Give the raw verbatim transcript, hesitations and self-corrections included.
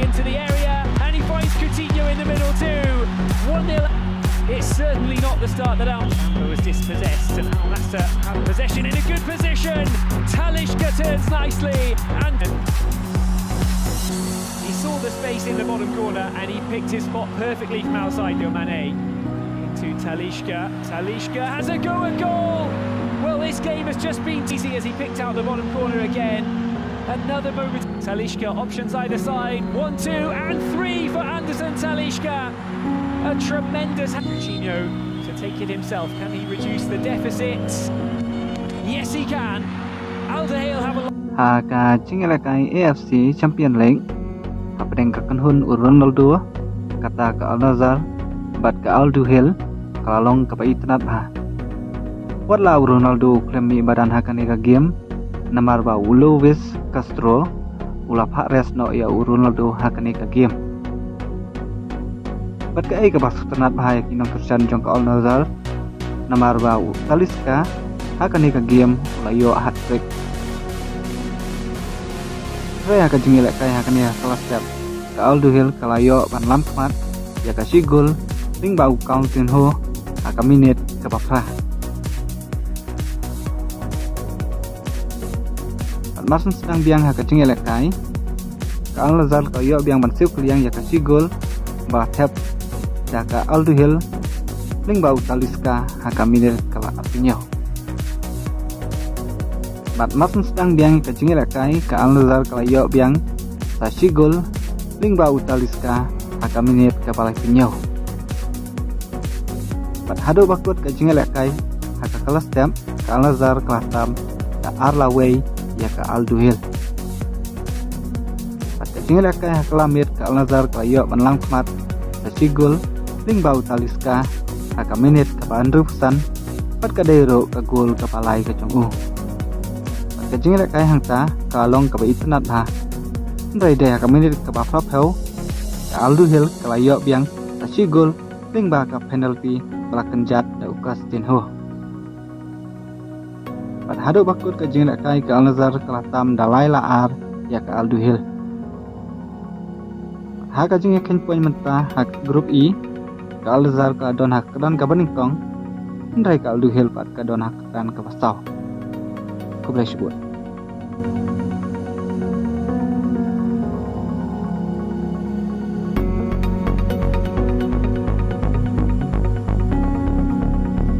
into the area, and he finds Coutinho in the middle too. One nil. It's certainly not the start that Al Samba was dispossessed, and Al Nassr have possession in a good position. Talisca turns nicely, and he saw the space in the bottom corner, and he picked his spot perfectly from outside Diomane. Into Talisca. Talisca has a go at goal. Well, this game has just been easy as he picked out the bottom corner again. Another moment. Talisca, options either side. One, two, and three for Anderson Talisca. A tremendous Coutinho to take it himself. Can he reduce the deficit? Yes, he can. Al Duhail have a Ha ka jingïalehkai A F C Champion League, hapdeng ka kynhun u Ronaldo, kata ka Al Nassr bad ka Al Duhail, ka la long kaba itynnad bha. Wat la u Ronaldo u khlem mih madan ha kane ka game, namar ba u Luis Castro u la phah rest noh ïa u Ronaldo ha kane ka game. Bad kaei kaba sngewtynnad bha ïa ki nongkyrshan jong ka Al Nassr, namar ba u Talisca ha kane ka game u la ïoh hat-trick. Hynrei ha ka jingïalehkai ha kane ka kala step, ka Al Duhail ka la ïoh ban lam khmat ïa ka shi gol lyngba u Coutinho ha ka minit kaba phra. Bad mar syn sdang biang ha ka jingïalehkai, ka Al Nassr ka ïoh biang ban siew kylliang ïa ka shi gol ba la thep da ka Al Duhail lyngba u Talisca ha ka minit kaba arphew hynñiew. Bad mar syn sdang biang ka jingïalehkai, ka Al Nassr ka la ïoh biang sa shi gol lyngba u Talisca ha ka minit kaba laiphew hynñiew. Bad haduh ba kut ka jingïalehkai ha ka kala step, ka Al Nassr ka la tam da ar lawei ïa ka Al Duhail. Bad ka jingïalehkai ha ka kala miet, ka Al Nassr ka la ïoh ban lam khmat sa shi gol lyngba u Talisca ha ka minit kaba hynriewphew san, bad ka dei ruh ka gol kaba lai ka jong u. Bad ka jingïalehkai hangta ka la long kaba itynnad bha. Hynrei dei ha ka minit kaba phraphew, ka Al Duhail ka la ïoh biang sa shi gol lyngba ka penalty ba la kynjat da u Coutinho. Bad haduh ba kut ka jingïalehkai, ka Al Nassr ka la tam da lai la ar ïa ka Al Duhail. Ha ka jingïakheiñ point mynta ha ka Group E, ka Al Nassr ka la don ha ka kyrdan kaba nyngkong, hynrei ka Al Duhail pat ka don ha ka kyrdan kaba saw. Khublei shibun.